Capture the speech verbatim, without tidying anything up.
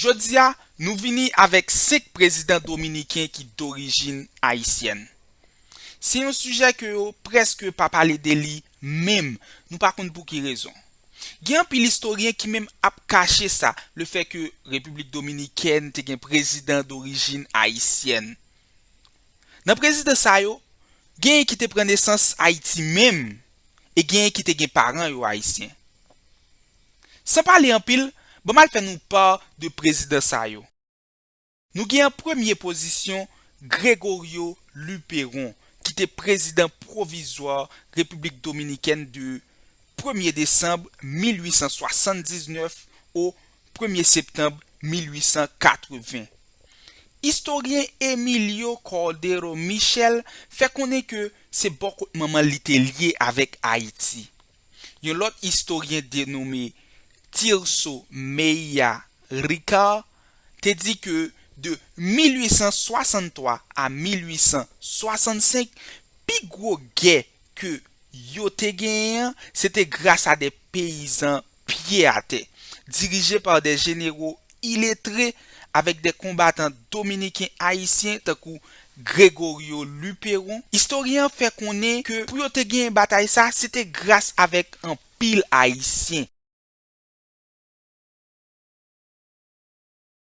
Jodi a, nou vini avèk senk prezidan dominiken ki dorijin ayisyèn. Se yon sijè ke yo prèske pa pale de li menm, nou pa konn pou ki rezon. Gen anpil istoryen ki menm ap kache sa, lefètke Repiblik Dominikèn te gen prezidan dorijin ayisyèn. Nan prezidan sa yo, genyen ki te pran nesans Ayiti menm, e genyen ki te gen paran yo ayisyen. San pale anpil, ban m al fè nou pa de prezidan sa yo. Nou gen an premye pozisyon Gregorio Luperón, ki te prezidan pwovizwa Repiblik Dominikèn de premye desanm mil uit san swasanndiznèf o premye septanm mil uit san katreven. Istoryen Emilio Cordero Michel fè konnen ke se bò kot manman li te lye avèk Ayiti. Yon lòt istoryen denome Tirso Mejía Ricard te di ke de mil uit san swasanntwa a mil uit san swasannsenk, pi gwo gè ke yo te genyen an, se te gras a de peyizan pye atè, dirije pa de jenero iletre avèk de konbatan dominiken ayisyen tankou Gregorio Luperón. Istoryen an fè konnen ke pou yo te genyen batay sa, se te gras avèk anpil Ayisyen.